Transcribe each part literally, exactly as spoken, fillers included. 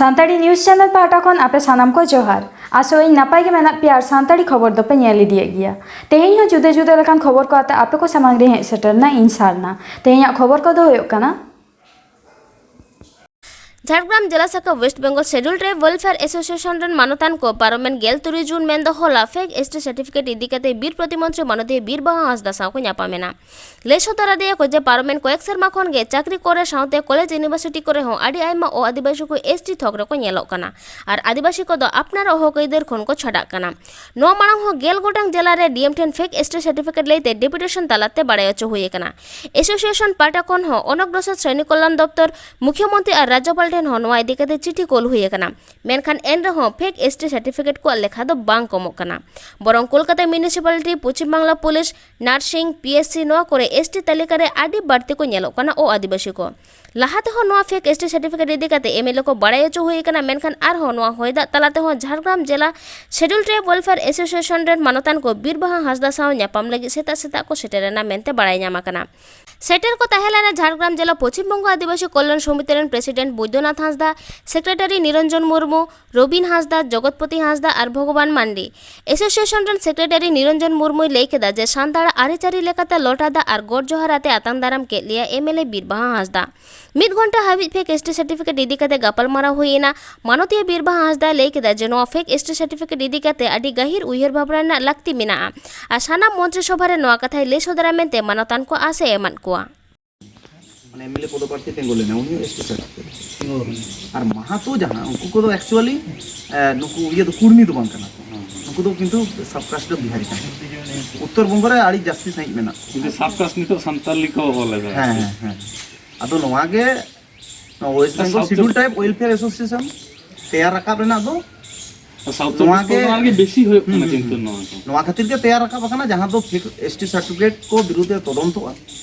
Santali news channel ᱯᱟᱦᱴᱟ ᱠᱷᱚᱱ ᱟᱯᱮ ᱥᱟᱱᱟᱢ ᱠᱚ ᱡᱚᱦᱟᱨ᱾ ᱟᱥᱚᱜ ᱟᱹᱧ ᱱᱟᱯᱟᱭ ᱜᱮ ᱢᱮᱱᱟᱜ ᱯᱮᱭᱟ ᱟᱨ ᱥᱟᱱᱛᱟᱲᱤ ᱠᱷᱚᱵᱚᱨ ᱫᱚᱯᱮ ᱧᱮᱞ ᱤᱫᱤᱭᱮᱫ ᱜᱮᱭᱟ᱾ ᱛᱮᱦᱮᱧ ᱦᱚᱸ ᱡᱩᱫᱟᱹ ᱡᱩᱫᱟᱹ ᱞᱮᱠᱟᱱ ᱠᱷᱚᱵᱚᱨ ᱠᱚ ᱟᱛᱮ ᱟᱯᱮ ᱠᱚ ᱥᱟᱢᱟᱝ ᱨᱮ ᱦᱮᱡ ᱥᱮᱴᱮᱨ ᱮᱱᱟ ᱤᱧ ᱥᱟᱨᱱᱟ᱾ ᱛᱮᱦᱮᱧᱟᱜ ᱠᱷᱚᱵᱚᱨ ᱠᱚᱫᱚ ᱦᱩᱭᱩᱜ ᱠᱟᱱᱟ, ᱡᱷᱟᱲᱜᱨᱟᱢ ᱡᱮᱞᱟ ᱥᱟᱠᱷᱟ West Bengal scheduled tribe welfare association ᱨᱮᱱ ᱢᱟᱱᱚᱛᱟᱱ ᱠᱚ ᱯᱟᱨᱚᱢᱮᱱ ᱜᱮᱞ ᱛᱩᱨᱩᱭ ᱡᱩᱱ ᱢᱮᱱᱫᱚ ᱦᱚᱞᱟ ᱯᱷᱮᱠ ᱮᱥᱴᱤ ᱥᱟᱨᱴᱤᱯᱷᱤᱠᱮᱴ ᱤᱫᱤ ᱠᱟᱛᱮ ᱵᱤᱨ ᱯᱨᱚᱛᱤᱢᱚᱱᱛᱨᱤ ᱢᱟᱱᱚᱛᱤᱭᱟᱹ ᱵᱤᱨ ᱵᱟᱦᱟ ᱦᱟᱸᱥᱫᱟ ᱥᱟᱶ ᱠᱚ ᱧᱟᱯᱟᱢ ᱮᱱᱟ᱾ ᱞᱟᱹᱭ ᱥᱚᱫᱚᱨ ᱟᱫᱮᱭᱟ ᱠᱚ ᱡᱮ ᱯᱟᱨᱚᱢᱮᱱ ᱠᱚᱭᱮᱠ ᱥᱮᱨᱢᱟ ᱠᱷᱚᱱ ᱜᱮ ᱪᱟᱹᱠᱨᱤ ᱠᱚᱨᱮ ᱥᱟᱶᱛᱮ ᱠᱚᱞᱮᱡᱽ ᱤᱭᱩᱱᱤᱵᱷᱟᱨᱥᱤᱴᱤ ᱠᱚᱨᱮ ᱦᱚᱸ ᱟᱹᱰᱤ ᱟᱭᱢᱟ ᱚ ᱟᱹᱫᱤᱵᱟᱹᱥᱤ ᱠᱚ ᱮᱥᱴᱤ ᱛᱷᱚᱠ ᱨᱮᱠᱚ ᱧᱮᱞᱚᱜ ᱠᱟᱱᱟ ᱟᱨ ᱟᱹᱫᱤᱵᱟᱹᱥᱤ ᱠᱚᱫᱚ ᱟᱯᱱᱟᱨᱟᱜ ᱦᱚᱠ ᱟᱹᱭᱫᱟᱹᱨ ᱠᱷᱚᱱ ᱠᱚ ᱪᱷᱟᱰᱟᱜ ᱠᱟᱱᱟ᱾ ᱱᱚᱣᱟ ᱢᱟᱲᱟᱝ ᱦᱚᱸ ᱜᱮᱞ ᱜᱚᱴᱟᱝ ᱡᱮᱞᱟ ᱨᱮ ᱰᱤ ᱮᱢ ᱴᱷᱮᱱ ᱯᱷᱮᱠ ᱮᱥᱴᱤ ᱥᱟᱨᱴᱤᱯᱷᱤᱠᱮᱴ ᱞᱟᱹᱭᱛᱮ ᱰᱮᱯᱩᱴᱮᱥᱚᱱ ᱛᱟᱞᱟᱛᱮ ᱵᱟᱲᱟᱭ ᱦᱚᱪᱚ ᱦᱩᱭ ᱟᱠᱟᱱᱟ᱾ ᱮᱥᱳᱥᱤᱭᱮᱥᱚᱱ ᱯᱟᱦᱴᱟ ᱠᱷᱚᱱ ᱦᱚᱸ ᱚᱱᱚᱜᱨᱚᱥᱚᱨ ᱥᱨᱮᱱᱤ ᱠᱚᱞᱞᱟᱱ ᱫᱚᱯᱛᱚᱨ, ᱢᱩᱠᱷᱭᱚᱢᱚᱱᱛᱨᱤ ᱟᱨ ᱨᱟᱡᱽᱡᱚᱯᱟᱞ ᱴᱷᱮᱱ ᱦᱚᱸ ᱱᱚᱣᱟ ᱤᱫᱤ ᱠᱟᱛᱮ ᱪᱤᱴᱷᱤ ᱠᱳᱞ ᱦᱩᱭ ᱟᱠᱟᱱᱟ᱾ ᱢᱮᱱᱠᱷᱟᱱ ᱮᱱ ᱨᱮᱦᱚᱸ ᱯᱷᱮᱠ ᱮᱥᱴᱤ ᱥᱟᱨᱴᱤᱯᱷᱤᱠᱮᱴ ᱠᱚᱣᱟᱜ ᱞᱮᱠᱷᱟ ᱫᱚ ᱵᱟᱝ ᱠᱚᱢᱚᱜ ᱠᱟᱱᱟ᱾ ᱵᱚᱨᱚᱝ Kolkata municipality, Paschim Bangla police, nursing, P S C ᱱᱚᱣᱟ ᱠᱚᱨᱮ ᱮᱥᱴᱤ ᱛᱟᱹᱞᱤᱠᱟ ᱨᱮ ᱟᱹᱰᱤ ᱵᱟᱹᱲᱛᱤ ᱠᱚ ᱧᱮᱞᱚᱜ ᱠᱟᱱᱟ ᱚ ᱟᱹᱫᱤᱵᱟᱹᱥᱤ ᱠᱚ᱾ ᱞᱟᱦᱟ ᱛᱮᱦᱚᱸ ᱱᱚᱣᱟ ᱯᱷᱮᱠ ᱮᱥᱴᱤ ᱥᱟᱨᱴᱤᱯᱷᱤᱠᱮᱴ ᱤᱫᱤ ᱠᱟᱛᱮ ᱮᱢ ᱮᱞ ᱮ ᱠᱚ ᱵᱟᱲᱟᱭ ᱦᱚᱪᱚ ᱦᱩᱭ ᱟᱠᱟᱱᱟ, ᱢᱮᱱᱠᱷᱟᱱ ᱟᱨᱦᱚᱸ ᱱᱚᱣᱟ ᱦᱚᱭ ᱫᱟᱜ ᱛᱟᱞᱟ ᱛᱮᱦᱚᱸ ᱡᱷᱟᱲᱜᱨᱟᱢ ᱡᱮᱞᱟ ᱥᱮᱰᱩᱞ ᱴᱨᱟᱭᱤᱵ ᱣᱮᱞᱯᱷᱮᱭᱟᱨ ᱮᱥᱳᱥᱤᱭᱮᱥᱚᱱ ᱨᱮᱱ ᱢᱟᱱᱚᱛᱟᱱ ᱠᱚ ᱵᱤᱨ ᱵᱟᱦᱟ ᱦᱟᱸᱥᱫᱟ ᱥᱟᱶ ᱧᱟᱯᱟᱢ ᱞᱟᱹᱜᱤᱫ ᱥᱮᱛᱟᱜ ᱥᱮᱛᱟᱜ ᱠᱚ ᱥᱮᱴᱮᱨ ᱮᱱᱟ ᱢᱮᱱᱛᱮ ᱵᱟᱲᱟᱭ ᱧᱟᱢ ᱟᱠᱟᱱᱟ᱾ ᱥᱮᱴᱮᱨ ᱠᱚ ᱛᱟᱦᱮᱸ ᱞᱮᱱᱟ ᱡᱷᱟᱲᱜᱨᱟᱢ ᱡᱮᱞᱟ ᱯᱚᱪᱷᱤᱢ ᱵᱚᱝᱜᱚ ᱟᱹᱫᱤᱵᱟᱹᱥᱤ ᱠᱚᱞᱭᱟᱱ ᱥᱚᱢᱤᱛᱤ ᱨᱮᱱ ᱯᱨᱮᱥᱤᱰᱮᱱᱴ ᱵᱳᱭᱫᱚᱱᱟᱛᱷ ᱦᱟᱸᱥᱫᱟ, ᱥᱮᱠᱨᱮᱴᱟᱨᱤ ᱱᱤᱨᱚᱧᱡᱚᱱ ᱢᱩᱨᱢᱩ, ᱨᱚᱵᱤᱱ ᱦᱟᱸᱥᱫᱟ, ᱡᱚᱜᱚᱛᱯᱚᱛᱤ ᱦᱟᱸᱥᱫᱟ ᱟᱨ ᱵᱷᱚᱜᱚᱵᱟᱱ ᱢᱟᱱᱰᱤ᱾ ᱮᱥᱳᱥᱤᱭᱮᱥᱚᱱ ᱨᱮᱱ ᱥᱮᱠᱨᱮᱴᱟᱨᱤ ᱱᱤᱨᱚᱧᱡᱚᱱ ᱢᱩᱨᱢᱩᱭ ᱞᱟᱹᱭ ᱠᱮᱫᱟ ᱡᱮ ᱥᱟᱱᱛᱟᱲᱟᱜ ᱟᱹᱨᱤᱪᱟᱹᱞᱤ ᱞᱮᱠᱟᱛᱮ ᱞᱚᱴᱟ ᱫᱟᱜ ᱟᱨ ᱜᱚᱰ ᱡᱚᱦᱟᱨ ᱟᱛᱮ ᱟᱛᱟᱝ ᱫᱟᱨᱟᱢ ᱠᱮᱫ ᱞᱮᱭᱟ ᱮᱢ ᱮᱞ ᱮ ᱵᱤᱨ ᱵᱟᱦᱟ ᱦᱟᱸᱥᱫᱟ᱾ ᱢᱤᱫ ᱜᱷᱚᱱᱴᱟ ᱦᱟᱹᱵᱤᱡ ᱯᱷᱮᱠ ᱮᱥᱴᱤ ᱥᱟᱨᱴᱤᱯᱷᱤᱠᱮᱴ ᱤᱫᱤ ᱠᱟᱛᱮ ᱜᱟᱯᱟᱞᱢᱟᱨᱟᱣ ᱦᱩᱭ ᱮᱱᱟ᱾ ᱢᱟᱱᱚᱛᱤᱭᱟᱹ ᱵᱤᱨ ᱵᱟᱦᱟ ᱦᱟᱸᱥᱫᱟᱭ ᱞᱟᱹᱭ ᱠᱮᱫᱟ ᱡᱮ ᱱᱚᱣᱟ ᱯᱷᱮᱠ ᱮᱥᱴᱤ ᱥᱟᱨᱴᱤᱯᱷᱤᱠᱮᱴ ᱤᱫᱤ ᱠᱟᱛᱮ ᱟᱹᱰᱤ ᱜᱟᱹᱦᱤᱨ ᱩᱭᱦᱟᱹᱨ ᱵᱷᱟᱵᱽᱱᱟ ᱨᱮᱱᱟᱜ ᱞᱟᱹᱠᱛᱤ ᱢᱮᱱᱟᱜᱼᱟ ᱟᱨ ᱥᱟᱱᱟᱢ ᱢᱚᱱᱛᱨᱤ ᱥᱚᱵᱷᱟ ᱨᱮ ᱱᱚᱣᱟ ᱠᱟᱛᱷᱟᱭ ᱞᱟᱹᱭ ᱥᱚᱫᱚᱨᱟ ᱢᱮᱱᱛᱮ ᱢᱟᱱᱚᱛᱟᱱ ᱠᱚ ᱟᱥ ᱮ ᱮᱢᱟᱫ ᱠᱚᱣᱟ᱾ ᱢᱟᱱᱮ ᱮᱢ ᱮᱞ ᱮ ᱯᱚᱫᱚᱯᱨᱟᱨᱛᱷᱤ ᱛᱤᱸᱜᱩ ᱞᱮᱱᱟ, ᱩᱱᱤ ᱦᱚᱸ ᱮᱥ ᱴᱤ ᱥᱟᱨᱴᱤᱯᱷᱤᱠᱮᱴ᱾ ᱟᱨ ᱢᱟᱦᱟᱛᱚ ᱡᱟᱦᱟᱸ, ᱩᱱᱠᱩ ᱠᱚᱫᱚ ᱮᱠᱪᱩᱭᱟᱞᱤ ᱱᱩᱠᱩ ᱤᱭᱟᱹ ᱫᱚ ᱠᱩᱲᱢᱤ ᱫᱚ ᱵᱟᱝ ᱠᱟᱱᱟ ᱠᱚ᱾ ᱱᱩᱠᱩ ᱫᱚ ᱠᱤᱱᱛᱩ ᱥᱟᱵᱠᱟᱥᱴ ᱫᱚ ᱵᱤᱦᱟᱨᱤ ᱠᱟᱱᱟ᱾ ᱩᱛᱛᱚᱨ ᱵᱚᱝᱜᱚ ᱨᱮ ᱟᱹᱰᱤ ᱡᱟᱹᱥᱛᱤ ᱥᱟᱺᱦᱤᱡ ᱢᱮᱱᱟᱜ ᱠᱚᱣᱟ᱾ ᱠᱤᱱᱛᱩ ᱥᱟᱵᱠᱟᱥᱴ ᱱᱤᱛᱚᱜ ᱥᱟᱱᱛᱟᱞᱤ ᱠᱚ ᱚᱞ ᱮᱫᱟ᱾ ᱦᱮᱸ ᱦᱮᱸ ᱦᱮᱸ᱾ ᱟᱫᱚ ᱱᱚᱣᱟ ᱜᱮ ᱱᱚᱣᱟ ᱳᱭᱮᱥᱴ ᱵᱮᱝᱜᱚᱞ ᱥᱟᱵ- ᱥᱤᱰᱩᱞ ᱴᱨᱟᱭᱤᱵ ᱣᱮᱞᱯᱷᱮᱭᱟᱨ ᱮᱥᱳᱥᱤᱭᱮᱥᱚᱱ ᱛᱮᱭᱟᱨ ᱨᱟᱠᱟᱵ ᱨᱮᱱᱟᱜ ᱫᱚ ᱥᱟᱣᱩᱛᱷ ᱱᱚᱣᱟ ᱪᱚᱵᱵᱤᱥ ᱜᱮ- ᱯᱚᱨᱜᱚᱱᱟ ᱨᱮᱜᱮ ᱵᱮᱥᱤ ᱦᱩᱭᱩᱜ ᱦᱩᱸ, ᱠᱟᱱᱟ ᱦᱩᱸ, ᱠᱤᱱᱛᱩ ᱦᱩᱸ᱾ ᱱᱚᱣᱟ ᱫᱚ᱾ ᱱᱚᱣᱟ ᱠᱷᱟᱹᱛᱤᱨ ᱜᱮ ᱛᱮᱭᱟᱨ ᱨᱟᱠᱟᱵ ᱟᱠᱟᱱᱟ, ᱡᱟᱦᱟᱸ ᱫᱚ ᱯᱷᱮᱠ ᱮᱥ ᱴᱤ ᱥᱟᱨᱴᱤᱯᱷᱤᱠᱮᱴ ᱠᱚ ᱵᱤᱨᱩᱫᱷ ᱨᱮ ᱛᱚᱫᱚᱱᱛᱚᱜᱼᱟ᱾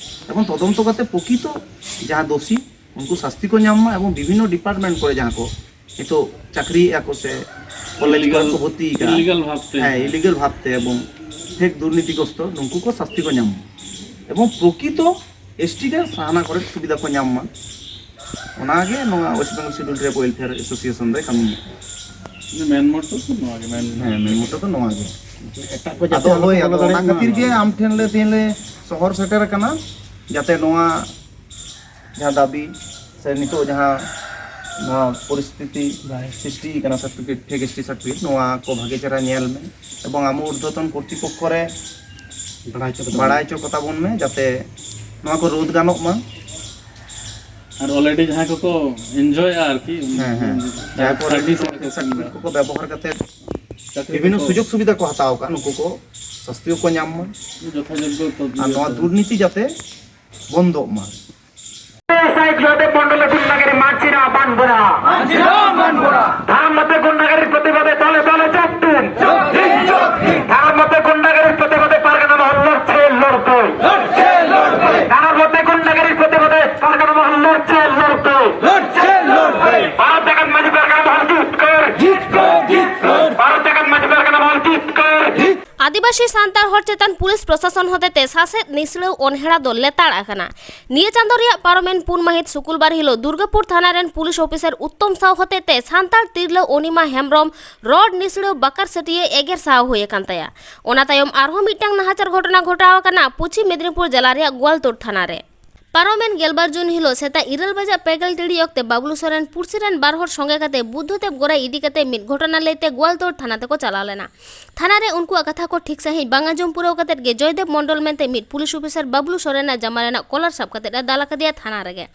ᱮᱵᱚᱝ ᱛᱚᱫᱚᱱᱛᱚ ᱠᱟᱛᱮ ᱯᱨᱚᱠᱤᱛᱚ ᱡᱟᱦᱟᱸ ᱫᱳᱥᱤ, ᱩᱱᱠᱩ ᱥᱟᱥᱛᱤ ᱠᱚ ᱧᱟᱢ ᱢᱟ, ᱮᱵᱚᱝ ᱵᱤᱵᱷᱤᱱᱱᱚ ᱰᱤᱯᱟᱨᱴᱢᱮᱱᱴ ᱠᱚᱨᱮ ᱡᱟᱦᱟᱸ ᱠᱚ ᱱᱤᱛᱚᱜ ᱪᱟᱹᱠᱨᱤᱭᱮᱫᱼᱟ ᱠᱚ ᱥᱮ ᱠᱚᱞᱮᱡᱽ ᱠᱚᱨᱮ ᱤᱞᱤᱜᱟᱞ- ᱠᱚ ᱵᱷᱚᱨᱛᱤ ᱟᱠᱟᱱᱟ, ᱤᱞᱤᱜᱟᱞ ᱵᱷᱟᱵᱛᱮ᱾ ᱦᱮᱸ, ᱤᱞᱤᱜᱟᱞ ᱵᱷᱟᱵᱛᱮ ᱮᱵᱚᱝ ᱯᱷᱮᱠ ᱫᱩᱨᱱᱤᱛᱤᱜᱨᱚᱥᱛᱚ, ᱱᱩᱠᱩ ᱠᱚ ᱥᱟᱥᱛᱤ ᱠᱚ ᱧᱟᱢ ᱢᱟ᱾ ᱮᱵᱚᱝ ᱯᱨᱚᱠᱤᱛᱚ ᱮᱥ ᱴᱤ ᱜᱮ ᱥᱟᱦᱟᱱᱟ ᱠᱚᱨᱮ ᱥᱩᱵᱤᱫᱷᱟ ᱠᱚ ᱧᱟᱢ ᱢᱟ᱾ ᱚᱱᱟᱜᱮ ᱱᱚᱣᱟ West Bengal Scheduled Tribe Welfare Association ᱨᱮ ᱠᱟᱹᱢᱤ᱾ ᱢᱮᱱ ᱢᱚᱴᱚ ᱫᱚ ᱱᱚᱣᱟ ᱜᱮ, ᱢᱮᱱ ᱦᱮᱸ, ᱢᱮᱱ ᱢᱚᱴᱚ ᱫᱚ ᱱᱚᱣᱟ ᱜᱮ᱾ ᱮᱴᱟᱜ ᱠᱚ ᱡᱟᱛᱮ ᱟᱫᱚ ᱟᱞᱚ ᱠᱚ ᱦᱳᱭ, ᱵᱚᱞᱚ ᱟᱫᱚ ᱚᱱᱟ ᱫᱟᱲᱮᱭᱟᱜ ᱢᱟ, ᱠᱷᱟᱹᱛᱤᱨ ᱜᱮ ᱱᱚᱣᱟ ᱟᱢ ᱴᱷᱮᱱ ᱞᱮ ᱛᱮᱦᱮᱧ ᱞᱮ ᱥᱚᱦᱚᱨ ᱥᱮᱴᱮᱨ ᱟᱠᱟᱱᱟ, ᱡᱟᱛᱮ ᱱᱚᱣᱟ ᱡᱟᱦᱟᱸ ᱫᱟᱹᱵᱤ ᱥᱮ ᱱᱤᱛᱚᱜ ᱡᱟᱦᱟᱸ ᱱᱚᱣᱟ ᱯᱚᱨᱤᱥᱛᱷᱤᱛᱤ ᱵᱟᱭ ᱥᱨᱤᱥᱴᱤ ᱟᱠᱟᱱᱟ, certificate, fake S T certificate, ᱱᱚᱣᱟ ᱠᱚ ᱵᱷᱟᱜᱮ ᱪᱮᱦᱨᱟ ᱧᱮᱞ ᱢᱮ ᱮᱵᱚᱝ ᱟᱢ ᱩᱨᱫᱷᱚᱛᱚᱱ ᱠᱚᱨᱛᱨᱤᱯᱚᱠᱠᱷᱚ ᱨᱮ ᱵᱟᱲᱟᱭ ᱦᱚᱪᱚ ᱠᱚ ᱵᱟᱲᱟᱭ ᱦᱚᱪᱚ ᱠᱚ ᱛᱟᱵᱚᱱ ᱢᱮ, ᱡᱟᱛᱮ ᱱᱚᱣᱟ ᱠᱚ ᱨᱳᱫᱷ ᱜᱟᱱᱚᱜ ᱢᱟ᱾ ᱟᱨ already ᱡᱟᱦᱟᱸᱭ ᱠᱚᱠᱚ enjoy ᱮᱫᱟ ᱟᱨᱠᱤ, ᱦᱮᱸ, ᱦᱮᱸ᱾ ᱡᱟᱦᱟᱸᱭ ᱠᱚ ᱥᱟᱨᱵᱷᱤᱥ ᱨᱮᱠᱚ ᱠᱚ ᱥᱟᱨᱵᱷᱤᱥ ᱠᱚ ᱵᱮᱵᱚᱦᱟᱨ ᱠᱟᱛᱮ ᱪᱟᱹᱠᱨᱤ ᱵᱤᱵᱷᱤᱱᱱᱚ ᱠᱚᱠᱚ ᱥᱩᱡᱳᱜᱽ ᱥᱩᱵᱤᱫᱷᱟ ᱠᱚ ᱦᱟᱛᱟᱣ ᱟᱠᱟᱫ, ᱱᱩᱠᱩ ᱠᱚ ᱥᱟᱥᱛᱤ ᱦᱚᱸᱠᱚ ᱧᱟᱢ ᱢᱟ᱾ ᱡᱚᱛᱷᱟᱡᱳᱜᱽᱜᱚ ᱛᱚᱫᱵᱤ ᱟᱨ ᱱᱚᱣᱟ ᱠᱚ᱾ ᱫᱩᱨᱱᱤᱛᱤ ᱡᱟᱛᱮ ᱵᱚᱱᱫᱚᱜ ᱢᱟ᱾ সাইক্লোতে মণ্ডলে গুন্ডাগিরি মানছি না, মানবো না। মানছি না, মানবো না। ধারার মধ্যে গুন্ডাগিরির প্রতিবাদে দলে দলে যোগ দিন। যোগ দিন, যোগ দিন। ধারার মধ্যে গুন্ডাগিরির প্রতিবাদে পারগানা মহল লড়ছে, লড়বে। লড়ছে, লড়বে। ধারার মধ্যে গুন্ডাগিরির প্রতিবাদে পারগানা মহল লড়ছে, লড়বে। লড়ছে, লড়বে। ভারত জাকাত মাঝি পারগানা মহল জিত কর। জিত কর, জিত কর। ভারত জাকাত মাঝি পারগানা মহল জিত কর। জিত আদিবাসী ᱥᱟᱱᱛᱟᱲ ᱦᱚᱲ ᱪᱮᱛᱟᱱ ᱯᱩᱞᱤᱥ ᱯᱨᱚᱥᱟᱥᱚᱱ ᱦᱚᱛᱮᱛᱮ ᱥᱟᱥᱮᱛ ᱱᱤᱥᱲᱟᱹᱣ ᱚᱱᱦᱮᱲᱟ ᱫᱚ ᱞᱮᱛᱟᱲ ᱟᱠᱟᱱᱟ᱾ ᱱᱤᱭᱟᱹ ᱪᱟᱸᱫᱚ ᱨᱮᱭᱟᱜ ᱯᱟᱨᱚᱢᱮᱱ ᱯᱩᱱ ᱢᱟᱹᱦᱤᱛ ᱥᱩᱠᱩᱞᱵᱟᱨ ᱦᱤᱞᱚᱜ ᱫᱩᱨᱜᱟᱯᱩᱨ ᱛᱷᱟᱱᱟ ᱨᱮᱱ ᱯᱩᱞᱤᱥ ᱚᱯᱷᱤᱥᱟᱨ ᱩᱛᱛᱚᱢ ᱥᱟᱣ ᱦᱚᱛᱮᱛᱮ ᱥᱟᱱᱛᱟᱲ ᱛᱤᱨᱞᱟᱹ ᱚᱱᱤᱢᱟ ᱦᱮᱢᱵᱽᱨᱚᱢ ᱨᱚᱲ ᱱᱤᱥᱲᱟᱹᱣ ᱵᱟᱠᱟᱨ ᱥᱟᱹᱴᱭᱟᱹ ᱮᱜᱮᱨ ᱥᱟᱦᱟᱣ ᱦᱩᱭ ᱟᱠᱟᱱ ᱛᱟᱭᱟ᱾ ᱚᱱᱟ ᱛᱟᱭᱚᱢ ᱟᱨᱦᱚᱸ ᱢᱤᱫᱴᱟᱝ ᱱᱟᱦᱟᱪᱟᱨ ᱜᱷᱚᱴᱚᱱᱟ ᱜᱷᱚᱴᱟᱣ ᱟᱠᱟᱱᱟ ᱯᱚᱪᱷᱤᱢ ᱢᱮᱫᱽᱱᱤᱯᱩᱨ ᱡᱮᱞᱟ ᱨᱮᱭᱟᱜ ᱜᱳᱣᱟᱞᱛᱳᱲ ᱛᱷᱟᱱᱟ ᱨᱮ᱾ ᱯᱟᱨᱚᱢᱮᱱ ᱜᱮᱞᱵᱟᱨ ᱡᱩᱱ ᱦᱤᱞᱚᱜ ᱥᱮᱛᱟᱜ ᱤᱨᱟᱹᱞ ᱵᱟᱡᱟᱜ ᱯᱮᱜᱮᱞ ᱴᱤᱲᱤᱡ ᱚᱠᱛᱮ ᱵᱟᱵᱞᱩ ᱥᱚᱨᱮᱱ ᱯᱩᱲᱥᱤ ᱨᱮᱱ ᱵᱟᱨ ᱦᱚᱲ ᱥᱚᱸᱜᱮ ᱠᱟᱛᱮ ᱵᱩᱫᱽᱫᱷᱚᱫᱮᱵ ᱜᱚᱨᱟᱭ ᱤᱫᱤ ᱠᱟᱛᱮ ᱢᱤᱫ ᱜᱷᱚᱴᱚᱱᱟ ᱞᱟᱹᱭᱛᱮ ᱜᱳᱣᱟᱞᱛᱳᱲ ᱛᱷᱟᱱᱟ ᱛᱮᱠᱚ ᱪᱟᱞᱟᱣ ᱞᱮᱱᱟ᱾ ᱛᱷᱟᱱᱟ ᱨᱮ ᱩᱱᱠᱩᱣᱟᱜ ᱠᱟᱛᱷᱟ ᱠᱚ ᱴᱷᱤᱠ ᱥᱟᱺᱦᱤᱡ ᱵᱟᱝ ᱟᱸᱡᱚᱢ ᱯᱩᱨᱟᱹᱣ ᱠᱟᱛᱮ ᱜᱮ ᱡᱚᱭᱫᱮᱵ ᱢᱚᱱᱰᱚᱞ ᱢᱮᱱᱛᱮ ᱢᱤᱫ ᱯᱩᱞᱤᱥ ᱚᱯᱷᱤᱥᱟᱨ ᱵᱟᱵᱞᱩ ᱥᱚᱨᱮᱱᱟᱜ ᱡᱟᱢᱟ ᱨᱮᱱᱟᱜ ᱠᱚᱞᱟᱨ ᱥᱟᱵ ᱠᱟᱛᱮ ᱮ ᱫᱟᱞ ᱟᱠᱟᱫᱮᱭᱟ ᱛᱷᱟᱱᱟ ᱨᱮᱜᱮ᱾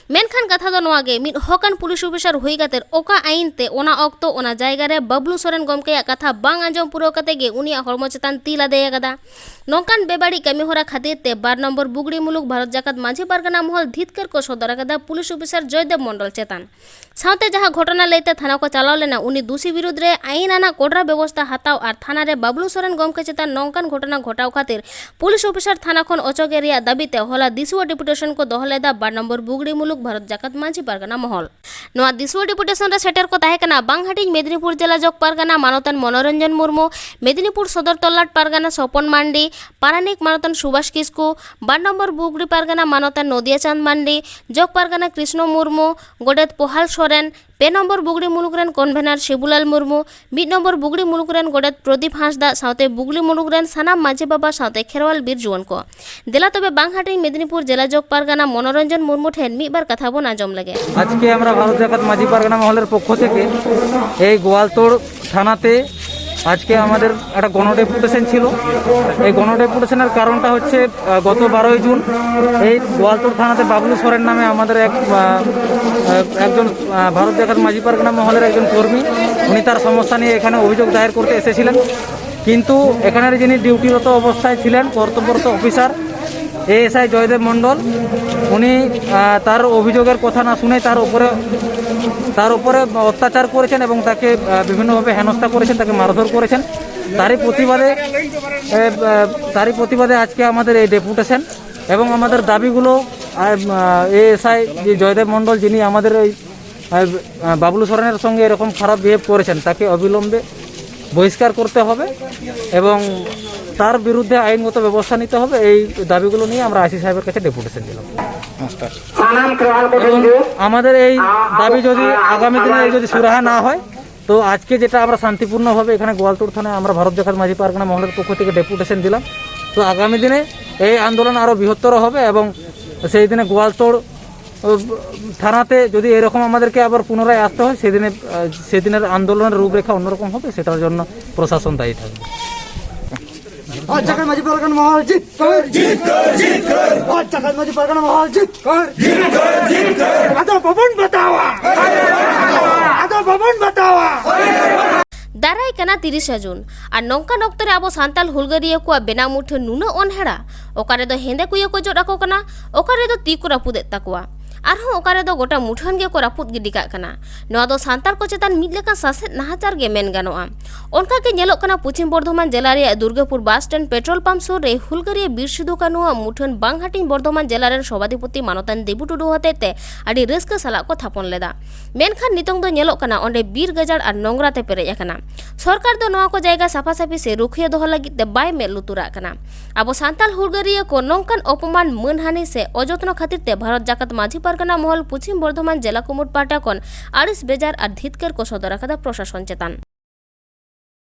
ᱢᱮᱱᱠᱷᱟᱱ ᱠᱟᱛᱷᱟ ᱫᱚ ᱱᱚᱣᱟ ᱜᱮ, ᱢᱤᱫ ᱦᱚᱠᱟᱱ ᱯᱩᱞᱤᱥ ᱚᱯᱷᱤᱥᱟᱨ ᱦᱩᱭ ᱠᱟᱛᱮ ᱚᱠᱟ ᱟᱹᱭᱤᱱ ᱛᱮ ᱚᱱᱟ ᱚᱠᱛᱚ ᱚᱱᱟ ᱡᱟᱭᱜᱟ ᱨᱮ ᱵᱟᱵᱞᱩ ᱥᱚᱨᱮᱱ ᱜᱚᱢᱠᱮᱭᱟᱜ ᱠᱟᱛᱷᱟ ᱵᱟᱝ ᱟᱸᱡᱚᱢ ᱯᱩᱨᱟᱹᱣ ᱠᱟᱛᱮ ᱜᱮ ᱩᱱᱤᱭᱟᱜ ᱦᱚᱲᱢᱚ ᱪᱮᱛᱟᱱ ᱛᱤ ᱞᱟᱫᱮ ᱟᱠᱟᱫᱟ? ᱱᱚᱝᱠᱟᱱ ᱵᱮᱵᱟᱹᱲᱤᱡ ᱠᱟᱹᱢᱤ ᱦᱚᱨᱟ ᱠᱷᱟᱹᱛᱤᱨ ᱛᱮ ᱵᱟᱨ ᱱᱚᱢᱵᱚᱨ ᱵᱩᱜᱲᱤ ᱢᱩᱞᱩᱠ ᱵᱷᱟᱨᱚᱛ ᱡᱟᱠᱟᱛ ᱢᱟᱹᱡᱷᱤ ᱯᱟᱨᱜᱟᱱᱟ ᱢᱚᱦᱚᱞ ᱫᱷᱤᱛᱠᱟᱹᱨ ᱠᱚ ᱥᱚᱫᱚᱨ ᱟᱠᱟᱫᱟ ᱯᱩᱞᱤᱥ ᱚᱯᱷᱤᱥᱟᱨ ᱡᱚᱭᱫᱮᱵ ᱢᱚᱱᱰᱚᱞ ᱪᱮᱛᱟᱱ᱾ ᱥᱟᱶᱛᱮ ᱡᱟᱦᱟᱸ ᱜᱷᱚᱴᱚᱱᱟ ᱞᱟᱹᱭᱛᱮ ᱛᱷᱟᱱᱟ ᱠᱚ ᱪᱟᱞᱟᱣ ᱞᱮᱱᱟ, ᱩᱱᱤ ᱫᱩᱥᱤ ᱵᱤᱨᱩᱫᱽ ᱨᱮ ᱟᱹᱭᱤᱱ ᱟᱱᱟᱜ ᱠᱚᱰᱨᱟ ᱵᱮᱵᱚᱥᱛᱟ ᱦᱟᱛᱟᱣ ᱟᱨ ᱛᱷᱟᱱᱟ ᱨᱮ ᱵᱟᱵᱞᱩ ᱥᱚᱨᱮᱱ ᱜᱚᱢᱠᱮ ᱪᱮᱛᱟᱱ ᱱᱚᱝᱠᱟᱱ ᱜᱷᱚᱴᱚᱱᱟ ᱜᱷᱚᱴᱟᱣ ᱠᱷᱟᱹᱛᱤᱨ ᱯᱩᱞᱤᱥ ᱚᱯᱷᱤᱥᱟᱨ ᱛᱷᱟᱱᱟ ᱠᱷᱚᱱ ᱚᱪᱚᱜᱮ ᱨᱮᱭᱟᱜ ᱫᱟᱹᱵᱤ ᱛᱮ ᱦᱚᱞᱟ ᱫᱤᱥᱩᱣᱟᱹ ᱰᱮᱯᱩᱴᱮᱥᱚᱱ ᱠᱚ ᱫᱚᱦᱚ ᱞᱮᱫᱟ ᱵᱟᱨ ᱱᱚᱢᱵᱚᱨ ᱵᱩᱜᱲᱤ ᱢᱩᱞᱩᱠ ᱵᱷᱟᱨᱚᱛ ᱡᱟᱠᱟᱛ ᱢᱟᱹᱡᱷᱤ ᱯᱟᱨᱜᱟᱱᱟ ᱢᱚᱦᱚᱞ᱾ ᱱᱚᱣᱟ ᱫᱤᱥᱩᱣᱟᱹ ᱰᱮᱯᱩᱴᱮᱥᱚᱱ ᱨᱮ ᱥᱮᱴᱮᱨ ᱠᱚ ᱛᱟᱦᱮᱸ ᱠᱟᱱᱟ ᱵᱟᱝᱦᱟᱴᱤᱧ ᱢᱮᱫᱽᱱᱤᱯᱩᱨ ᱡᱮᱞᱟ ᱡᱚᱜᱽ ᱯᱟᱨᱜᱟᱱᱟ ᱢᱟᱱᱚᱛᱟᱱ ᱢᱚᱱᱳᱨᱚᱧᱡᱚᱱ ᱢᱩᱨᱢᱩ, ᱢᱮᱫᱽᱱᱤᱯᱩᱨ ᱥᱚᱫᱚᱨ ᱛᱚᱞᱞᱟᱴ ᱯᱟᱨᱜᱟᱱᱟ ᱥᱚᱯᱚᱱ ᱢᱟᱱᱰᱤ, ᱯᱟᱨᱟᱱᱤᱠ ᱢᱟᱱᱚᱛᱟᱱ ᱥᱩᱵᱷᱟᱥ ᱠᱤᱥᱠᱩ, ᱵᱟᱨ ᱱᱚᱢᱵᱚᱨ ᱵᱩᱜᱲᱤ ᱯᱟᱨᱜᱟᱱᱟ ᱢᱟᱱᱚᱛᱟᱱ ᱱᱚᱫᱤᱭᱟ ᱪᱟᱸᱫᱽ ᱢᱟᱱᱰᱤ, ᱡᱚᱜᱽ ᱯᱟᱨᱜᱟᱱᱟ ᱠᱨᱤᱥᱱᱚ ᱢᱩᱨᱢᱩ, ᱜᱚᱰᱮᱛ ᱯᱚᱦᱟᱞ ᱥᱚᱨᱮᱱ, ᱯᱮ ᱱᱚᱢᱵᱚᱨ ᱵᱩᱜᱽᱲᱤ ᱢᱩᱞᱩᱠ ᱨᱮᱱ ᱠᱚᱱᱵᱷᱮᱱᱟᱨ ᱥᱤᱵᱩᱞᱟᱞ ᱢᱩᱨᱢᱩ, ᱢᱤᱫ ᱱᱚᱢᱵᱚᱨ ᱵᱩᱜᱽᱲᱤ ᱢᱩᱞᱩᱠ ᱨᱮᱱ ᱜᱚᱰᱮᱛ ᱯᱨᱚᱫᱤᱯ ᱦᱟᱸᱥᱫᱟᱜ ᱥᱟᱶᱛᱮ ᱵᱩᱜᱽᱲᱤ ᱢᱩᱞᱩᱠ ᱨᱮᱱ ᱥᱟᱱᱟᱢ ᱢᱟᱹᱡᱷᱤ ᱵᱟᱵᱟ ᱥᱟᱶᱛᱮ ᱠᱷᱮᱨᱣᱟᱞ ᱵᱤᱨ ᱡᱩᱣᱟᱹᱱ ᱠᱚ᱾ ᱫᱮᱞᱟ ᱛᱚᱵᱮ ᱵᱟᱝ ᱦᱟᱹᱴᱤᱧ ᱢᱮᱫᱽᱱᱤᱯᱩᱨ ᱡᱮᱞᱟ ᱡᱚᱜᱽ ᱯᱟᱨᱜᱟᱱᱟ ᱢᱚᱱᱳᱨᱚᱧᱡᱚᱱ ᱢᱩᱨᱢᱩ ᱴᱷᱮᱱ ᱢᱤᱫ ᱵᱟᱨ ᱠᱟᱛᱷᱟ ᱵᱚᱱ ᱟᱸᱡᱚᱢ ᱞᱮᱜᱮ᱾ ᱟᱡᱠᱮ ᱟᱢᱨᱟ ᱵᱷᱟᱨᱚᱛ ᱡᱟᱠᱟᱛ ᱢᱟᱹᱡᱷᱤ ᱯᱟᱨᱜᱟᱱᱟ ᱢᱚᱦᱚᱞᱮᱨ ᱯᱚᱠᱠᱷᱚ ᱛᱷᱮᱠᱮ এই গোয়ালতোড় থানাতে আজকে আমাদের একটা গণ ডেপুটেশন ছিল। এই গণ ডেপুটেশনের কারণটা হচ্ছে, আহ, গত বারোই জুন এই গোয়ালতোড় থানাতে বাবলু সরেন নামে আমাদের এক, আহ, আহ, একজন, আহ, ভারত জাকাত মাঝি পারগানা মহলের একজন কর্মী, উনি তার সমস্যা নিয়ে এখানে অভিযোগ দায়ের করতে এসেছিলেন। কিন্তু এখানের যিনি ডিউটিরত অবস্থায় ছিলেন, কর্তব্যরত অফিসার এএসআই জয়দেব মণ্ডল, উনি, আহ, তার অভিযোগের কথা না শুনে তার উপরে, তার উপরে অত্যাচার করেছেন এবং তাকে, আহ, বিভিন্নভাবে হেনস্থা করেছেন, তাকে মারধর করেছেন। তারই প্রতিবাদে, এ, আহ, তারই প্রতিবাদে আজকে আমাদের এই ডেপুটেশন এবং আমাদের দাবিগুলো, আহ, এএসআই যে জয়দেব মণ্ডল, যিনি আমাদের এই, আহ, বাবলু সরেনের সঙ্গে এরকম খারাপ বিহেভ করেছেন, তাকে অবিলম্বে বহিষ্কার করতে হবে এবং তার বিরুদ্ধে আইনগত ব্যবস্থা নিতে হবে। এই দাবিগুলো নিয়ে আমরা আইসি সাহেবের কাছে ডেপুটেশন দিলাম। মাস্টার। সালাম গ্রহণ করুন। এবং আমাদের এই দাবি যদি আগামী দিনে যদি সুরাহা না হয়, তো আজকে যেটা আমরা শান্তিপূর্ণভাবে এখানে গোয়ালতোড় থানায় আমরা ভারত জাকাত মাঝি পারগানা মহলের পক্ষ থেকে ডেপুটেশন দিলাম, তো আগামী দিনে এই আন্দোলন আরও বৃহত্তর হবে এবং সেই দিনে গোয়ালতোড়, আহ, থানাতে যদি এরকম আমাদেরকে আবার পুনরায় আসতে হয়, সেদিনে, আহ, সেদিনের আন্দোলনের রূপরেখা অন্যরকম হবে, সেটার জন্য প্রশাসন দায়ী থাকবে। ভারত জাকাত মাঝি পারগানা মহল জিত কর, জিত কর, জিত কর। ভারত জাকাত মাঝি পারগানা মহল জিত কর, জিত কর, জিত কর। আদৌ ভবন বাতাওয়া, আদৌ ভবন বাতাওয়া। ᱫᱟᱨᱟᱭ ᱠᱟᱱᱟ ᱛᱤᱨᱤᱥᱟ ᱡᱩᱱ, ᱟᱨ ᱱᱚᱝᱠᱟᱱ ᱚᱠᱛᱚ ᱨᱮ ᱟᱵᱚ ᱥᱟᱱᱛᱟᱞ ᱦᱩᱞᱜᱟᱹᱨᱤᱭᱟᱹ ᱠᱚᱣᱟᱜ ᱵᱮᱱᱟᱣ ᱢᱩᱴᱷᱟᱹᱱ ᱱᱩᱱᱟᱹᱜ ᱚᱱᱦᱮᱲᱟ, ᱚᱠᱟ ᱨᱮᱫᱚ ᱦᱮᱸᱫᱮ ᱠᱚ ᱤᱭᱟᱹ ᱠᱚ ᱡᱚᱫ ᱟᱠᱚ ᱠᱟᱱᱟ, ᱚᱠᱟ ᱨᱮᱫᱚ ᱛᱤ ᱠᱚ ᱨᱟᱹᱯᱩᱫᱮᱫ ᱛᱟᱠᱚᱣᱟ᱾ ᱟᱨᱦᱚᱸ ᱚᱠᱟ ᱨᱮᱫᱚ ᱜᱚᱴᱟ ᱢᱩᱴᱷᱟᱹᱱ ᱜᱮᱠᱚ ᱨᱟᱹᱯᱩᱫ ᱜᱤᱰᱤ ᱠᱟᱜ ᱠᱟᱱᱟ᱾ ᱱᱚᱣᱟ ᱫᱚ ᱥᱟᱱᱛᱟᱲ ᱠᱚ ᱪᱮᱛᱟᱱ ᱢᱤᱫ ᱞᱮᱠᱟᱱ ᱥᱟᱥᱮᱛ ᱱᱟᱦᱟᱪᱟᱨ ᱜᱮ ᱢᱮᱱ ᱜᱟᱱᱚᱜᱼᱟ᱾ ᱚᱱᱠᱟ ᱜᱮ ᱧᱮᱞᱚᱜ ᱠᱟᱱᱟ ᱯᱚᱪᱷᱤᱢ ᱵᱚᱨᱫᱷᱚᱢᱟᱱ ᱡᱮᱞᱟ ᱨᱮᱭᱟᱜ Durgapur bus stand petrol pump ᱥᱩᱨ ᱨᱮ ᱦᱩᱞᱜᱟᱹᱨᱤᱭᱟᱹ ᱵᱤᱨ ᱥᱤᱫᱩ ᱠᱟᱹᱱᱩᱣᱟᱜ ᱢᱩᱴᱷᱟᱹᱱ ᱵᱟᱝᱦᱟᱴᱤᱧ ᱵᱚᱨᱫᱷᱚᱢᱟᱱ ᱡᱮᱞᱟ ᱨᱮᱱ ᱥᱚᱵᱷᱟᱫᱷᱤᱯᱚᱛᱤ ᱢᱟᱱᱚᱛᱟᱱ ᱫᱮᱵᱩ ᱴᱩᱰᱩ ᱦᱚᱛᱮᱛᱮ ᱟᱹᱰᱤ ᱨᱟᱹᱥᱠᱟᱹ ᱥᱟᱞᱟᱜ ᱠᱚ ᱛᱷᱟᱯᱚᱱ ᱞᱮᱫᱟ᱾ ᱢᱮᱱᱠᱷᱟᱱ ᱱᱤᱛᱚᱝ ᱫᱚ ᱧᱮᱞᱚᱜ ᱠᱟᱱᱟ ᱚᱸᱰᱮ ᱵᱤᱨ ᱜᱟᱡᱟᱲ ᱟᱨ ᱱᱚᱝᱨᱟ ᱛᱮ ᱯᱮᱨᱮᱡ ᱟᱠᱟᱱᱟ᱾ ᱥᱚᱨᱠᱟᱨ ᱫᱚ ᱱᱚᱣᱟ ᱠᱚ ᱡᱟᱭᱜᱟ ᱥᱟᱯᱷᱟ ᱥᱟᱯᱷᱤ ᱥᱮ ᱨᱩᱠᱷᱤᱭᱟᱹ ᱫᱚᱦᱚ ᱞᱟᱹᱜᱤᱫ ᱛᱮ ᱵᱟᱭ ᱢᱮᱫ ᱞᱩᱛᱩᱨᱟᱜ ᱠᱟᱱᱟ᱾ ᱟᱵᱚ ᱥᱟᱱᱛᱟᱲ ᱦᱩᱞᱜᱟᱹᱨᱤᱭᱟᱹ ᱠᱚ ᱱᱚᱝᱠᱟᱱ ᱚᱯᱚᱢᱟᱱ, ᱢᱟᱹᱱᱦᱟᱹᱱᱤ ᱥᱮ ᱚᱡᱚᱛᱱᱚ ᱠᱷᱟᱹᱛᱤᱨ ᱛᱮ ᱵᱷᱟᱨᱚᱛ ᱡᱟᱠᱟᱛ ᱢᱟᱹᱡᱷᱤ ᱯᱟᱨᱜᱟᱱᱟ ᱢᱚᱦᱚᱞ ᱯᱚᱪᱷᱤᱢ ᱵᱚᱨᱫᱷᱚᱢᱟᱱ ᱡᱮᱞᱟ ᱠᱩᱢᱩᱴ ᱯᱟᱦᱴᱟ ᱠᱷᱚᱱ ᱟᱹᱲᱤᱥ ᱵᱮᱡᱟᱨ ᱟᱨ ᱫᱷᱤᱛᱠᱟᱹᱨ ᱠᱚ ᱥᱚᱫᱚᱨ ᱟᱠᱟᱫᱟ ᱯᱨᱚᱥᱟᱥᱚᱱ ᱪᱮᱛᱟᱱ᱾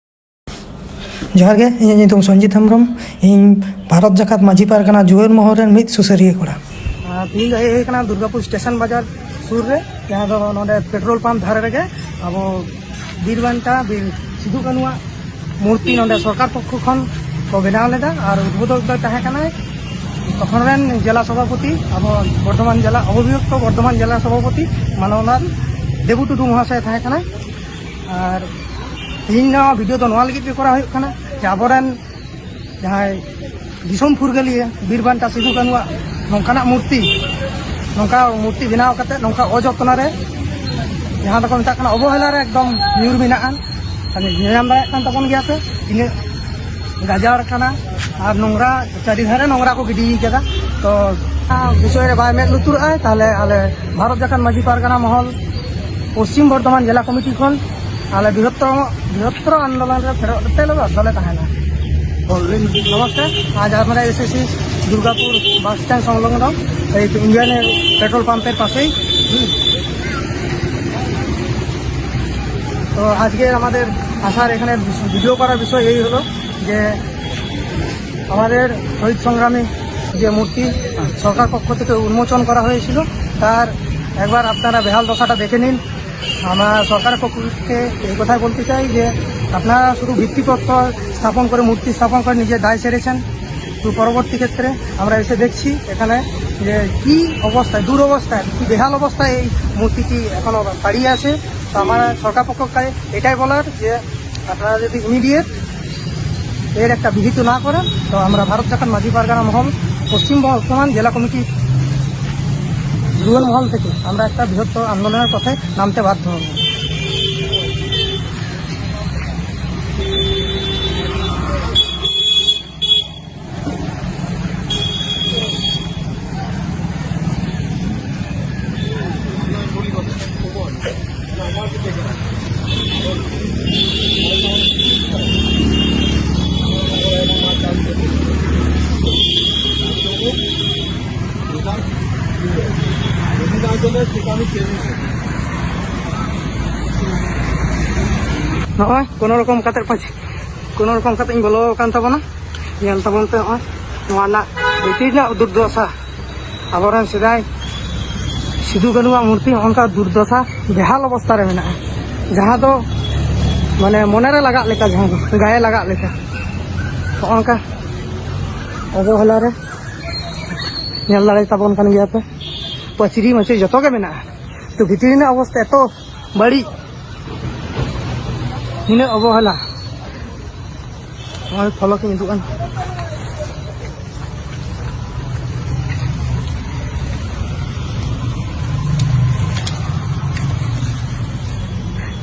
ᱡᱚᱦᱟᱨ ᱜᱮ, ᱤᱧᱟᱹᱜ ᱧᱩᱛᱩᱢ ᱥᱚᱧᱡᱤᱛ ᱦᱮᱢᱵᱨᱚᱢ᱾ ᱤᱧ ᱵᱷᱟᱨᱚᱛ ᱡᱟᱠᱟᱛ ᱢᱟᱹᱡᱷᱤ ᱯᱟᱨᱜᱟᱱᱟ ᱡᱩᱣᱟᱹᱱ ᱢᱚᱦᱚᱞ ᱨᱮᱱ ᱢᱤᱫ ᱥᱩᱥᱟᱹᱨᱤᱭᱟᱹ ᱠᱚᱲᱟ᱾ ᱟᱨ ᱛᱤᱦᱤᱧ ᱫᱚ ᱦᱮᱡ ᱦᱩᱭ ᱟᱠᱟᱱᱟ ᱫᱩᱨᱜᱟᱯᱩᱨ ᱥᱴᱮᱥᱚᱱ ᱵᱟᱡᱟᱨ ᱥᱩᱨ ᱨᱮ, ᱡᱟᱦᱟᱸ ᱫᱚ ᱱᱚᱰᱮ ᱯᱮᱴᱨᱳᱞ ᱯᱟᱢᱯ ᱫᱷᱟᱨᱮ ᱨᱮᱜᱮ ᱟᱵᱚ ᱵᱤᱨ ᱵᱟᱱᱴᱟ, ᱵᱤᱨ ᱥᱤᱫᱩ ᱠᱟᱹᱱᱩᱣᱟᱜ ᱢᱩᱨᱛᱤ ᱱᱚᱰᱮ ᱥᱚᱨᱠᱟᱨ ᱯᱚᱠᱠᱷᱚ ᱠᱷᱚᱱ ᱠᱚ ᱵᱮᱱᱟᱣ ᱞᱮᱫᱟ᱾ ᱟᱨ ᱩᱫᱵᱳᱫᱷᱚᱠ ᱫᱚᱭ ᱛᱟᱦᱮᱸ ᱠᱟᱱᱟᱭ ᱛᱚᱠᱷᱚᱱ ᱨᱮᱱ ᱡᱮᱞᱟ ᱥᱚᱵᱷᱟᱯᱚᱛᱤ, ᱟᱵᱚ ᱵᱚᱨᱫᱷᱚᱢᱟᱱ ᱡᱮᱞᱟ ᱚᱵᱷᱤᱭᱩᱠᱛᱚ ᱵᱚᱨᱫᱷᱚᱢᱟᱱ ᱡᱮᱞᱟ ᱥᱚᱵᱷᱟᱯᱚᱛᱤ ᱢᱟᱱᱚᱛᱟᱱ ᱫᱮᱵᱩ ᱴᱩᱰᱩ ᱢᱚᱦᱟᱥᱚᱭ ᱛᱟᱦᱮᱸ ᱠᱟᱱᱟᱭ᱾ ᱟᱨ ᱛᱮᱦᱮᱧ ᱱᱚᱣᱟ ᱵᱷᱤᱰᱤᱭᱳ ᱫᱚ ᱱᱚᱣᱟ ᱞᱟᱹᱜᱤᱫ ᱜᱮ ᱠᱚᱨᱟᱣ ᱦᱩᱭᱩᱜ ᱠᱟᱱᱟ ᱡᱮ ᱟᱵᱚᱨᱮᱱ ᱡᱟᱦᱟᱸᱭ ᱫᱤᱥᱚᱢ ᱯᱷᱩᱨᱜᱟᱹᱞᱤᱭᱟᱹ ᱵᱤᱨ ᱵᱟᱱᱴᱟ ᱥᱤᱫᱩ ᱠᱟᱹᱱᱩᱣᱟᱜ ᱱᱚᱝᱠᱟᱱᱟᱜ ᱢᱩᱨᱛᱤ, ᱱᱚᱝᱠᱟ ᱢᱩᱨᱛᱤ ᱵᱮᱱᱟᱣ ᱠᱟᱛᱮ ᱱᱚᱝᱠᱟ ᱚᱡᱚᱛᱱᱟ ᱨᱮ, ᱡᱟᱦᱟᱸ ᱫᱚᱠᱚ ᱢᱮᱛᱟᱜ ᱠᱟᱱᱟ ᱚᱵᱚᱦᱮᱞᱟ ᱨᱮ ᱮᱠᱫᱚᱢ ᱧᱩᱨ ᱢᱮᱱᱟᱜᱼᱟ᱾ ᱧᱮᱞ ᱧᱟᱢ ᱫᱟᱲᱮᱭᱟᱜ ᱠᱟᱱ ᱛᱟᱵᱚᱱ ᱜᱮᱭᱟ ᱯᱮ ᱛᱤᱱᱟᱹᱜ ᱜᱟᱡᱟᱲ ᱠᱟᱱᱟ ᱟᱨ ᱱᱚᱝᱨᱟ, ᱪᱟᱹᱨᱤ ᱫᱷᱟᱨᱮ ᱱᱚᱝᱨᱟ ᱠᱚ ᱜᱤᱰᱤ ᱠᱟᱫᱟ᱾ ᱛᱚ ᱚᱱᱟ ᱵᱤᱥᱚᱭ ᱨᱮ ᱵᱟᱭ ᱢᱮᱫ ᱞᱩᱛᱩᱨᱟᱜᱼᱟᱭ, ᱛᱟᱦᱚᱞᱮ ᱟᱞᱮ ᱵᱷᱟᱨᱚᱛ ᱡᱟᱠᱟᱛ ᱢᱟᱹᱡᱷᱤ ᱯᱟᱨᱜᱟᱱᱟ ᱢᱚᱦᱚᱞ ᱯᱚᱥᱪᱤᱢ ᱵᱚᱨᱫᱷᱚᱢᱟᱱ ᱡᱮᱞᱟ ᱠᱚᱢᱤᱴᱤ ᱠᱷᱚᱱ ᱟᱞᱮ ᱵᱨᱤᱦᱚᱛᱛᱚᱨ ᱵᱨᱤᱦᱚᱛᱛᱚᱨ ᱟᱱᱫᱳᱞᱚᱱ ᱨᱮ ᱯᱷᱮᱰᱚᱜ ᱠᱟᱛᱮ ᱞᱮ ᱵᱟᱫᱽᱫᱷᱚ ᱞᱮ ᱛᱟᱦᱮᱱᱟ᱾ নমস্কার, আজ আমরা এসেছি দুর্গাপুর বাস স্ট্যান্ড সংলগ্ন এই ইন্ডিয়ান পেট্রোল পাম্পের পাশেই। হুম। তো আজকে আমাদের আসার, এখানে ভিডিও করার বিষয় এই হলো যে আমাদের শহীদ সংগ্রামী যে মূর্তি সরকার পক্ষ থেকে উন্মোচন করা হয়েছিল, তার একবার আপনারা বেহাল দশাটা দেখে নিন। আমরা সরকারের পক্ষ থেকে এই কথাই বলতে চাই যে আপনারা শুধু ভিত্তিপ্রস্তর স্থাপন করে, মূর্তি স্থাপন করে নিজের দায় সেরেছেন। তো পরবর্তী ক্ষেত্রে আমরা এসে দেখছি এখানে যে কি অবস্থায়, দুরবস্থায়, কি বেহাল অবস্থায় এই মূর্তিটি এখনো দাঁড়িয়ে আছে। তো আমার সরকার পক্ষকে এটাই বলার যে আপনারা যদি ইমিডিয়েট এর একটা বিহিত না করেন, তো আমরা ভারত জাকাত মাঝি পারগানা মহল পশ্চিম বর্ধমান জেলা কমিটি জুয়েল মহল থেকে আমরা একটা বৃহত্তর আন্দোলনের পথে নামতে বাধ্য হব। ᱱᱚᱜᱼᱚᱭ ᱠᱳᱱᱳ ᱨᱚᱠᱚᱢ ᱠᱟᱛᱮ ᱯᱟᱸᱪ-, ᱠᱳᱱᱳ ᱨᱚᱠᱚᱢ ᱠᱟᱛᱮ ᱤᱧ ᱵᱚᱞᱚ ᱟᱠᱟᱱ ᱛᱟᱵᱚᱱᱟ᱾ ᱧᱮᱞ ᱛᱟᱵᱚᱱ ᱯᱮ, ᱱᱚᱜᱼᱚᱭ ᱱᱚᱣᱟ ᱨᱮᱱᱟᱜ ᱵᱷᱤᱛᱤᱨ ᱨᱮᱱᱟᱜ ᱫᱩᱨᱫᱚᱥᱟ᱾ ᱟᱵᱚᱨᱮᱱ ᱥᱮᱫᱟᱭ ᱥᱤᱫᱩ ᱠᱟᱹᱱᱩᱣᱟᱜ ᱢᱩᱨᱛᱤ ᱱᱚᱜᱼᱚ ᱱᱚᱝᱠᱟ ᱫᱩᱨᱫᱚᱥᱟ, ᱵᱮᱦᱟᱞ ᱚᱵᱚᱥᱛᱟ ᱨᱮ ᱢᱮᱱᱟᱜᱼᱟ, ᱡᱟᱦᱟᱸ ᱫᱚ ᱢᱟᱱᱮ ᱢᱚᱱᱮᱨᱮ ᱞᱟᱜᱟᱜ ᱞᱮᱠᱟ, ᱡᱟᱦᱟᱸ ᱫᱚ ᱜᱟᱭᱮ ᱞᱟᱜᱟᱜ ᱞᱮᱠᱟ᱾ ᱱᱚᱜᱼᱚ ᱱᱚᱝᱠᱟ ᱚᱵᱚᱦᱮᱞᱟ ᱨᱮ ᱧᱮᱞ ᱫᱟᱲᱮ ᱛᱟᱵᱚᱱ ᱠᱟᱱ ᱜᱮᱭᱟ ᱯᱮ, ᱯᱟᱹᱪᱨᱤ ᱢᱟᱹᱪᱨᱤ ᱡᱚᱛᱚ ᱜᱮ ᱢᱮᱱᱟᱜᱼᱟ᱾ ᱛᱚ, ᱵᱷᱤᱛᱤᱨ ᱨᱮᱱᱟᱜ ᱚᱵᱚᱥᱛᱟ ᱮᱛᱚ ᱵᱟᱹᱲᱤᱡ, ᱱᱤᱱᱟᱹᱜ ᱚᱵᱚᱦᱮᱞᱟ᱾ ᱱᱚᱜᱼᱚᱭ ᱯᱷᱚᱞᱚᱠ ᱤᱧ ᱩᱫᱩᱜ ᱟᱱ᱾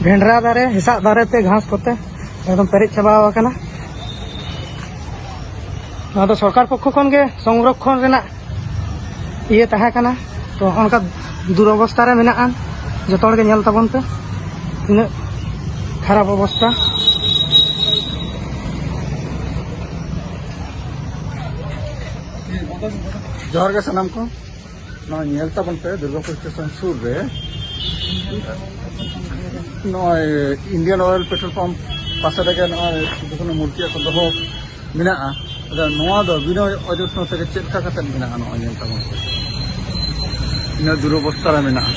ᱵᱷᱮᱱᱰᱨᱟ ᱫᱟᱨᱮ, ᱦᱮᱸᱥᱟᱜ ᱫᱟᱨᱮ ᱛᱮ, ᱜᱷᱟᱥ ᱠᱚᱛᱮ ᱮᱠᱫᱚᱢ ᱯᱮᱨᱮᱡ ᱪᱟᱵᱟ ᱟᱠᱟᱱᱟ᱾ ᱱᱚᱣᱟ ᱫᱚ ᱥᱚᱨᱠᱟᱨ ᱯᱚᱠᱠᱷᱚ ᱠᱷᱚᱱ ᱜᱮ ᱥᱚᱝᱨᱚᱠᱷᱚᱱ ᱨᱮᱱᱟᱜ ᱤᱭᱟᱹ ᱛᱟᱦᱮᱸ ᱠᱟᱱᱟ᱾ ᱛᱚ, ᱚᱱᱠᱟ ᱫᱩᱨᱚᱵᱚᱥᱛᱟ ᱨᱮ ᱢᱮᱱᱟᱜᱼᱟ, ᱡᱚᱛᱚ ᱦᱚᱲ ᱜᱮ ᱧᱮᱞ ᱛᱟᱵᱚᱱ ᱯᱮ ᱛᱤᱱᱟᱹᱜ ᱠᱷᱟᱨᱟᱯ ᱚᱵᱚᱥᱛᱟ᱾ ᱡᱚᱦᱟᱨ ᱜᱮ ᱥᱟᱱᱟᱢ ᱠᱚ᱾ ᱱᱚᱣᱟ ᱧᱮᱞ ᱛᱟᱵᱚᱱ ᱯᱮ, ᱫᱩᱨᱜᱟᱯᱩᱨ ᱥᱴᱮᱥᱚᱱ ᱥᱩᱨ ᱨᱮ ᱱᱚᱜᱼᱚᱭ ᱤᱱᱰᱤᱭᱟᱱ ᱚᱭᱮᱞ ᱯᱮᱴᱨᱳᱞ ᱯᱟᱢᱯ ᱯᱟᱥᱮ ᱨᱮᱜᱮ ᱱᱚᱜᱼᱚᱭ ᱥᱤᱫᱩ ᱠᱟᱹᱱᱦᱩ ᱢᱩᱨᱛᱤ ᱠᱚ ᱫᱚᱦᱚ ᱢᱮᱱᱟᱜᱼᱟ᱾ ᱟᱫᱚ ᱱᱚᱣᱟ ᱫᱚ ᱵᱤᱱᱟᱹ ᱚᱡᱚᱛᱱᱚ ᱛᱮᱜᱮ ᱪᱮᱫ ᱞᱮᱠᱟ ᱠᱟᱛᱮ ᱢᱮᱱᱟᱜᱼᱟ, ᱱᱚᱜᱼᱚᱭ ᱧᱮᱞ ᱛᱟᱵᱚᱱ ᱯᱮ᱾ ᱤᱱᱟᱹ ᱫᱩᱨᱚᱵᱚᱥᱛᱟ ᱨᱮ ᱢᱮᱱᱟᱜᱼᱟ᱾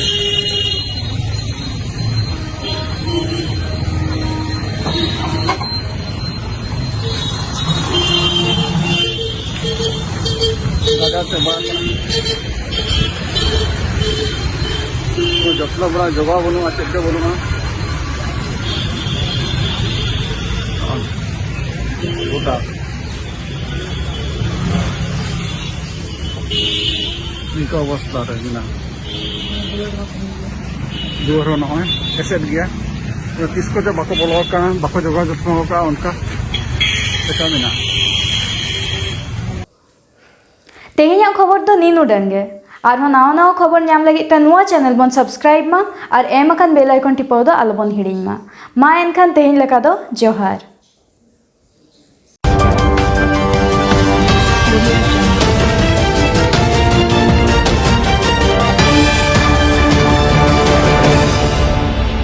ᱞᱟᱜᱟ ᱪᱟᱵᱟ ᱟᱠᱟᱱᱟ᱾ ᱠᱳᱱᱳ ᱡᱚᱛᱱᱚ ᱵᱟᱲᱟ ᱡᱚᱜᱟᱣ ᱵᱟᱹᱱᱩᱜᱼᱟ, ᱪᱮᱫ ᱜᱮ ᱵᱟᱹᱱᱩᱜᱼᱟ᱾ ᱜᱚᱴᱟ ᱱᱤᱝᱠᱟᱹ ᱚᱵᱚᱥᱛᱟ ᱨᱮ ᱢᱮᱱᱟᱜᱼᱟ᱾ ᱫᱩᱣᱟᱹᱨ ᱦᱚᱸ ᱱᱚᱜᱼᱚᱭ ᱮᱥᱮᱫ ᱜᱮᱭᱟ᱾ ᱛᱤᱥ ᱠᱚᱛᱮ ᱵᱟᱠᱚ ᱵᱚᱞᱚ ᱟᱠᱟᱱ, ᱵᱟᱠᱚ ᱡᱚᱜᱟᱣ ᱡᱚᱛᱱᱚ ᱟᱠᱟᱫ, ᱚᱱᱠᱟ ᱞᱮᱠᱟ ᱢᱮᱱᱟᱜᱼᱟ᱾ ᱛᱮᱦᱮᱧᱟᱜ ᱠᱷᱚᱵᱚᱨ ᱫᱚ ᱱᱤᱱ ᱩᱰᱟᱹᱝ ᱜᱮ᱾ ᱟᱨᱦᱚᱸ ᱱᱟᱣᱟ ᱱᱟᱣᱟ ᱠᱷᱚᱵᱚᱨ ᱧᱟᱢ ᱞᱟᱹᱜᱤᱫ ᱛᱮ ᱱᱚᱣᱟ channel ᱵᱚᱱ subscribe ᱢᱟ ᱟᱨ ᱮᱢ ᱟᱠᱟᱱ bell icon ᱴᱤᱯᱟᱹᱣ ᱫᱚ ᱟᱞᱚᱵᱚᱱ ᱦᱤᱲᱤᱧ ᱢᱟ᱾ ᱢᱟ ᱮᱱᱠᱷᱟᱱ ᱛᱮᱦᱮᱧ ᱞᱮᱠᱟ ᱫᱚ ᱡᱚᱦᱟᱨ᱾